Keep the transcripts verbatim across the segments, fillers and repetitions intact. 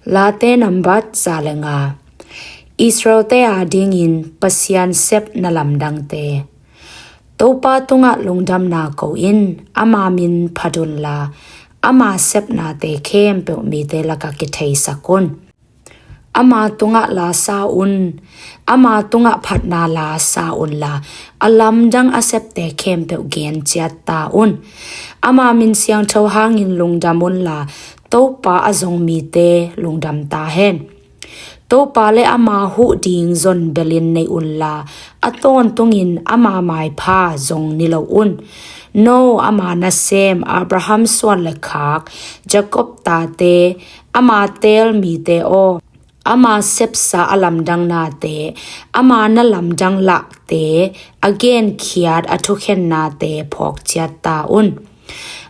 Late nambat za le nga. Israelte adingin Pasian sep na lamdangte. Topa tungah lungdamna ko in, ama min phat unla, ama sepnate khempeuh mite lakah kitheisak un. Ama tungah la sa un, ama tungah phatna la sa unla, a lamdang a septe khempeuh gen ciat ta un. Ama min siangtho hangin lungdam unla, Topa a zong mite lungdam ta hen. Topa le ama huh ding zon belin nei unla, a tawntungin ama maipha zong ni lo un. No ama nasem Abraham suan le khak, Jacob tate, ama teel mite aw, ama sepsa a lamdang nate, ama na lamdang lahte, a genkhiat a thukhennate phawk ciat ta un.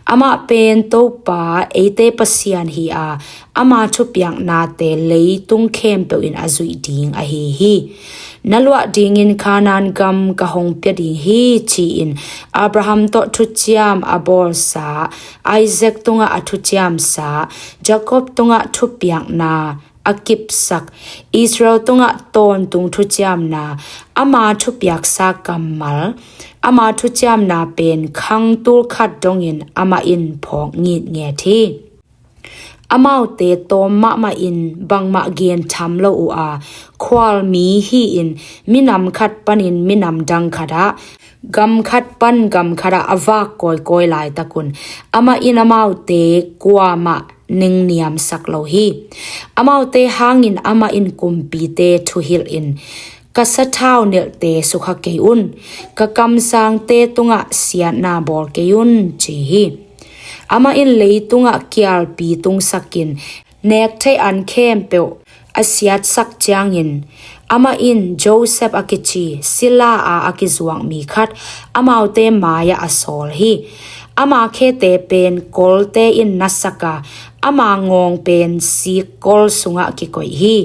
Amah pen Topa eite Pasian hi a, ama thupiaknate leitung khempeuh in a zuih ding ahi hi. Na luah dingin Kanaan gam ka hong pia ding hi, ci-in Abraham tawh thuciam a bawlsa, Isaac tungah a thuciamsa, Jacob tungah thupiakna a kipsak, Israel tungah tawntung thuciamna, ama thupiaksa kammal, ama thuciamna pen khang tul khat dongin amah in phawk ngitnget hi. Amaute tawm mahmah in bangmah gentham lo uh a, khualmi hi-in minam khat panin minam dang khatah, gam khat pan gam khatah a vak kawikawi laitakun amah in amaute kuamah ningniamsak lo hi. Amaute hangin amah in kumpite thuhilh in, ka sathau nelhte sukha kei un, ka kamsangte tungah siatna bawl kei un, ci hi. Amah in leitungah kialpi tungsakin, nektheih an khempeuh a siatsak ciangin, amah in Joseph a kici sila a a kizuak mi khat amaute mai-ah a sawl hi. Ama khete pen kolte in nasak a, ama ngawng pen sikkol sungah kikoih hi.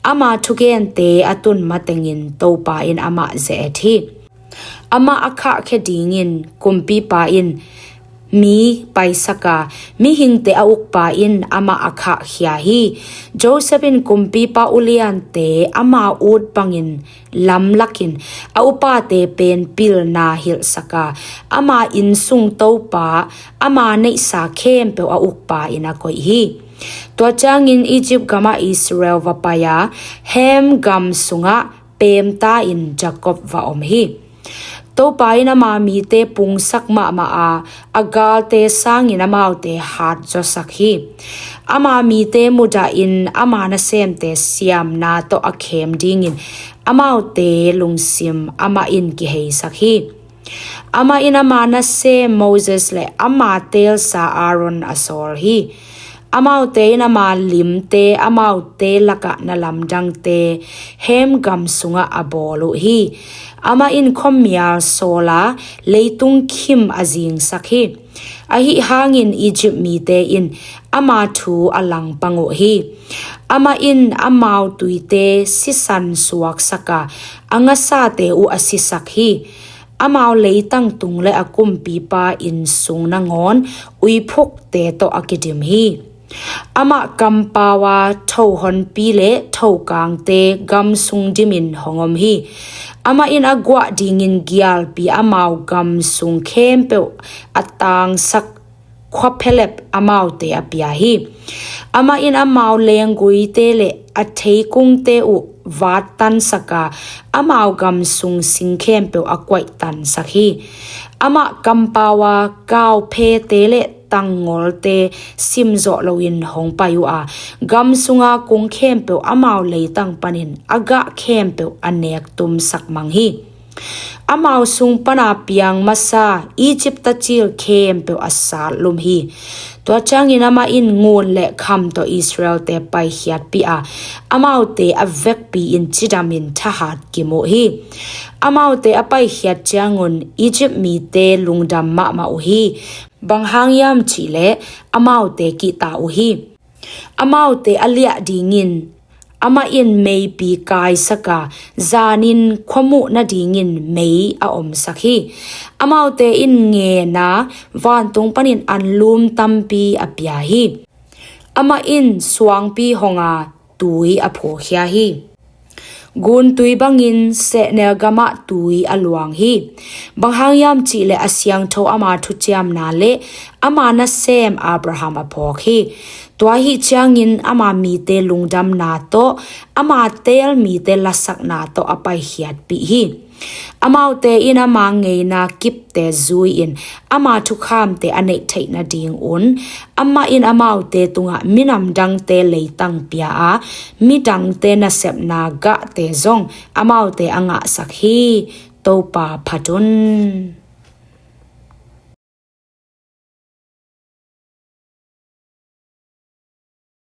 Ama thugente a tun matengin Topa in amah ze-et hi. Amah a khahkhia dingin kumpipa in mi paisak a, mihingte a ukpa in amah a khahkhia hi. Joseph in kumpipa uliante ama ut bangin lamlakin, a upate pen pilna hilhsak a, ama innsung topa, ama neihsa khempeuh a ukpa in a koih hi. Tua ciangin Egypt gamah Israel va pai a, Hem gam sungah peemta-in Jacob va om hi. Topa in ama mite pungsak mahmah a, a galte sangin amaute hatzaw sak hi. Ama mite mudahin ama nasemte siamna tawh a khem dingin amaute lungsim amah in kiheisak hi. Amah in ama nasem Moses le ama teelsa Aaron a sawl hi. Amaute in ama limte, amaute lakah na lamdangte Hem gam sungah a bawl uh hi. Amah in khuamial sawl a, leitung khim a zingsak hi. Ahi hangin Egypt mite in ama thu a langpang uh hi. Amah in amau tuite sisan suaksak a, a ngasate uh a sisak hi. Amau leitang tung le a kumpipa innsung nangawn uiphukte tawh a kidim hi. Amah kampau a, thohonpi le thokangte gam sung dimin hong om hi. Amah in a guah dingin gialpi amau gam sung khempeuh a tangsak khuaphelep amaute a pia hi. Amah in amau lengguite le a theikungte uh vattansak a, amau gam sung sing khempeuh a kuaihtansak hi. Amah kampau a, kauphete le tangngolhte simzawh loin hong pai uh a, gam sunga kung khempeuh amau leitang panin a gah khempeuh a nektumsak mang hi. Amau sung pana piang masa Egypt tacil khempeuh a satlum hi. Tua ciangin amah in ngun le kham tawh Israelte paikhiatpih a, amaute a vekpi-in cidamin thahat kim uh hi. Amaute a paikhiat ciangun Egypt mite lungdam mahmah uh hi. Bang hang hiam cihleh amaute kihta uh hi. Amaute a liah dingin amah in meipi kaisak a, zanin khuamuh nadingin mei a omsak hi. Amaute in ngen a, vantung panin anlum tampi a pia hi. Amah in suangpi hong a, tui a phuakhia hi. Guntui bangin sehnel gamah tui a luang hi. Bang hang hiam cihleh a siangtho ama thuciamna le ama nasem Abraham a phawk hi. Tua ahih ciangin ama mite lungdamna tawh ama teel mite lasakna tawh a paikhiatpih hi. Amaute in ama ngeina kipte zui-in ama thukhamte a neih theih nadingun amah in amaute tungah minam dangte leitang pia a, midangte nasepna gahte zong amaute a ngahsak hi. Topa phat un.